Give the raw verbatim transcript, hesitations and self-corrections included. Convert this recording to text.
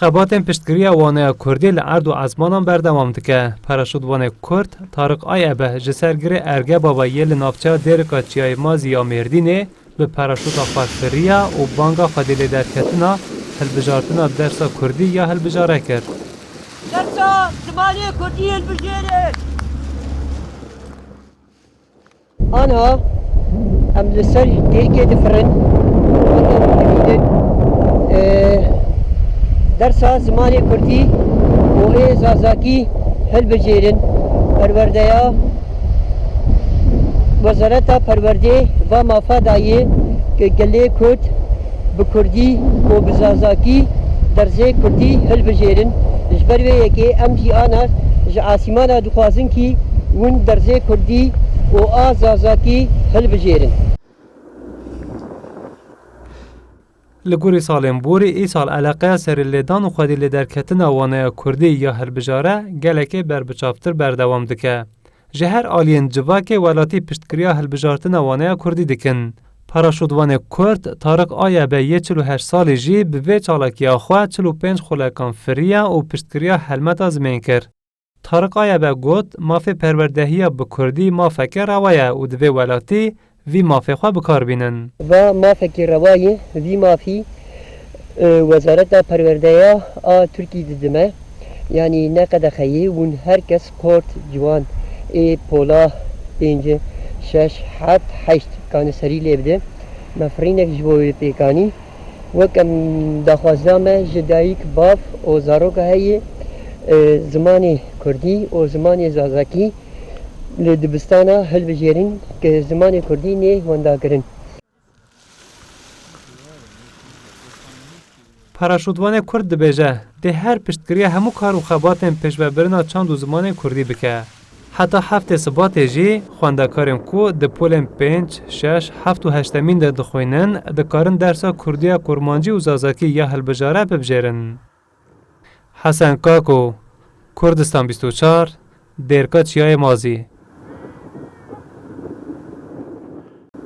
Xebatên piştgiriya waneya kurdî li erd û ezmanan berdewam dike. Paraşûtvanê kurd Tariq Ayebe ji ser girê Ergebaba yê li navçeya Dêrika Çiyayê Mazî ya Mêrdînê bi paraşûta xwe firiya û banga xwedî lê derketina hilbijartina dersa kurdî ya hilbijare kir. Dersa zimanê kurdî hilbijêrin. Anha em li ser dêrkê difirin, weke hûn dibînin, e, dersa zimanê kurdî û ê zazakî hilbijêrin. Perwerdeya Wezareta Perwerdê va mafa daye ke gelê kurd bi kurdî û bi zazakî dersê kurdî hilbijêrin. Ji ber vê yekê em jî ana ji asîmana dixwazin kî hûn dersê kurdî û a zazakî hilbijêrin. Li gorî salên borî, îsal eleqeya serîlêdan û xwedî lêderketina waneya kurdî ya hilbijare gelekê berbiçavtir berdewam dike. Ji her aliyên civakê welatî piştgiriya hilbijartina waneya kurdî dikin. Paraşûtvanê kurd Tariq Ayebe yê çil û heşt salî jî bi vê çalakiya xwe çil û pênc xulekan firiya û piştgiriya helmeta zimên kir. Tariq Ayebe got, mafê perwerdehiya bi kurdî mafeke rewa ye û divê welatî vî mafê xwe bi kar bînin. Va mafekî rewa ye, vî mafî, e, Wezareta Perwerdeya a Tirkî didime. Yanî ne qedexeyê hûn her kes kort, ciwan, ê pola pênc, şeş, heft, heşt kanî serî lê bide. Me firînek ji bo wê pêk anî. Wek em daxwaza me ji dayik, bav û zaroka heye, e, zimanê kurdî û zimanê zazakî li dibistana hilbijêrin ke zimanê kurdî nê wendakirin. Paraşûtvanê kurd dibêje, dê her piştgiriya hemû kar û xebatên pêşvebirina çand û zimanê kurdî bike. Heta heftê Sibatê jî xwendekarên ku di polên pênc, şeş, heft û heştemîn de dixwînin, dikarin dersa kurdiya kurmancî û zazakî ya hilbijare bibijêrin. Hesen Kako, Kurdistan bîst û çar, Dêrka Çiyayê Mazî.